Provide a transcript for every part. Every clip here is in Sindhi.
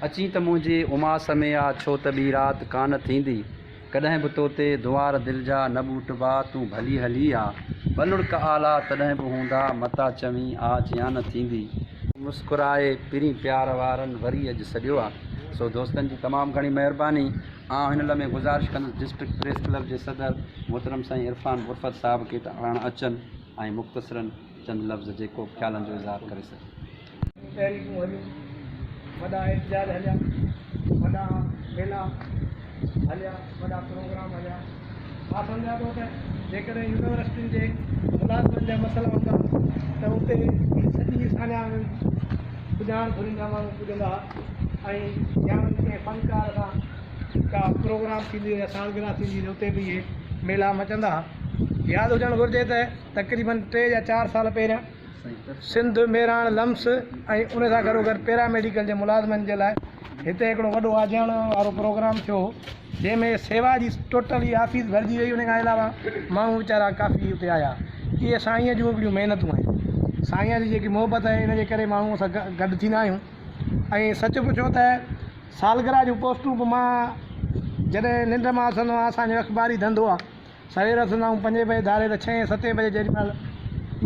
اچين ته منهنجي اماس ۾ آ ڇو ته ٻي رات ڪانه ٿيندي ڪڏهن به توتي دوار دل جا نه ٻوٽبا تون ڀلي هلي آ ٻه لڙڪ آلا تڏهن به هوندا متا چوين آ جيان نه ٿيندي. مسڪرائي پرين پيار وارن وري اڄ سڏيو آ سو دوستن جي تمام گهڻي مهرباني آئون هن لمحي گذارش ڪندس ڊسٽرڪٽ پريس ڪلب جي صدر محترم سائين عرفان غرفت صاحب کي ته پاڻ اچن ۽ مختصرا چند لفظ جيڪو به خيالن جو اظهار ڪري سگهي. تحريڪون هليون، وڏا احتجاج هليا، وڏا ميلا هليا، وڏا پروگرام هليا. مان سمجهان ٿو ته جيڪڏهن يونيورسٽين جي ملازمن جا مسئلا هوندا ته اتي هي سڄي ساڃاهه پڄاڻ ڌرين جا ماڻهو پڄندا ها ۽ يا وري ڪنهن فنڪار سان ڪا پروگرام ٿيندي يا سالگرهه ٿيندي ته اتي به اهي ميلا مچندا ها. ياد هجڻ گهرجي ته تقريبن ٽي يا چار سال پهريان سنڌ ميراڻ لمس ۽ ان سان گڏوگڏ پيرا ميڊيڪل جي ملازمن جي لاء هتي هڪڙو وڏو آجياڻو وارو پروگرام ٿيو هو جنهن ۾ سيوا جي ٽوٽل ئي آفيس ڀرجي وئي ان کان علاوه ماڻهو ويچارا ڪافي اتي آيا اهي سائينء جون هڪڙيون محنتون آهن سائينء جي جيڪي محبت آهي ان جي ڪري ماڻهو اسان گڏ ٿيندا آهيون ۽ سچ پڇو ته سالگرهه جون پوسٽون به مان جڏهن ننڊ مان اٿندو آهيان اسانجو اخباري ڌنڌو آهي سوير اٿندا آهيون پنجين بجي ڌاري ته ڇهين ستين بجي جيڏي مهل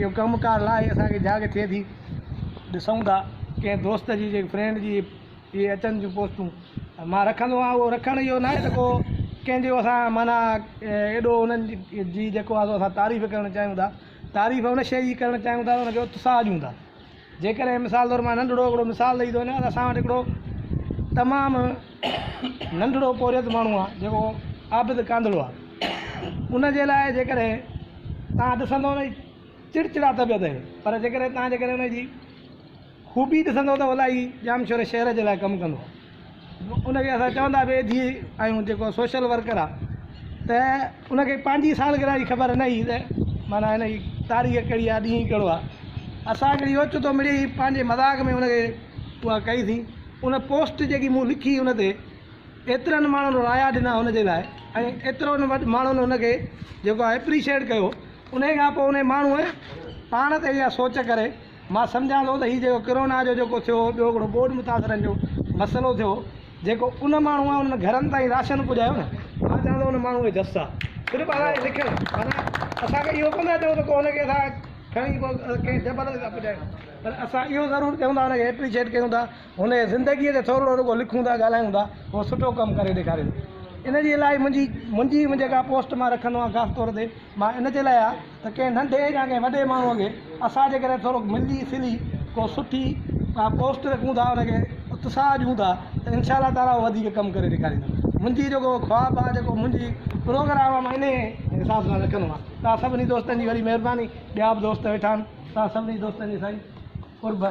اهو ڪم ڪار لاهي اسان کي جاڳ ٿئي ٿي ڏسون ٿا ڪنهن دوست جي جي فرينڊ جي اهي اچن ٿيون پوسٽون مان رکندو آهيان اهو رکڻ اهو ناهي ته ڪو ڪنهن جو اسان معنيٰ ايڏو انهن جي جيڪو آهي سو اسان تعريف ڪرڻ چاهيون ٿا تعريف ان شيء جي ڪرڻ چاهيون ٿا ته ان کي اتساهه ڏيون ٿا جيڪڏهن مثال طور مان ننڍڙو هڪڙو مثال ڏئي ٿو وڃان ته اسان وٽ هڪڙو تمام ننڍڙو پورهيت ماڻهو آهي جيڪو عابد ڪانڌڙو آهي ان جي لاء جيڪڏهن توهان ڏسندو ان جي چڙچڙا طبيعت آهي پر جيڪڏهن توهان جيڪڏهن ان جي خوبي ڏسندو ته الاهي ڄامشوري شهر جي لاء ڪم ڪندو آهي ان کي اسان چوندا به ايڌي آهيون جيڪو سوشل ورڪر آهي ته ان کي پنهنجي سالگرهه جي خبر نه هئي ته معنيٰ هن جي تاريخ ڪهڙي آهي ڏينهن ڪهڙو آهي اسان هڪڙي اوچتو مڙئي پنهنجي مذاق ۾ ان کي اها ڪئي سين ان پوسٽ جيڪي مون لکي ان تي ايترن ماڻهن رايا ڏنا ان جي لاء ۽ ايترن ماڻهن ان کي جيڪو آهي اپريشيٽ ڪيو ان کان پوء ان ماڻهوء پاڻ تي اها سوچ ڪري مان سمجهان ٿو ته هي جيڪو ڪرونا جو جيڪو ٿيو ٻيو هڪڙو ٻوڏ متاثرن جو مسئلو ٿيو جيڪو ان ماڻهوء انهن گهرن تائين راشن پڄايو نه مان چوان ٿو ان ماڻهوء کي جس آ صرف اسان کي لکڻ معنيٰ اسان کي اهو ڪونه ٿا چئون ته ڪو هن کي اسان کڻي ڪو ڪنهن جبل تي ٿا پڄايون پر اسان اهو ضرور چئون ٿا هن کي ايپريشيٽ ڪيون ٿا هن جي زندگيء تي ٿورڙو رڳو لکون ٿا ڳالهايون ٿا هو سٺو ڪم ڪري ڏيکاري ٿو ان جي لاء منهنجي منهنجي جيڪا پوسٽ مان رکندو آهيان خاص طور تي مان ان جي لاء آهي ته ڪنهن ننڍي يا ڪنهن وڏي ماڻهوء کي اسان جيڪڏهن ٿورو ملي سلي ڪو سٺي ڪا پوسٽ رکون ٿا ان کي اتساهه ڏيون ٿا ته انشاء الله تعاليٰ هو وڌيڪ ڪم ڪري ڏيکاريندو. منهنجي جيڪو خواب آهي جيڪو منهنجي پروگرام آهي مان انهيء حساب سان رکندو آهيان. توهان سڀني دوستن جي وڏي مهرباني ٻيا به دوست ويٺا آهن توهان سڀني دوستن جي سائين قرب.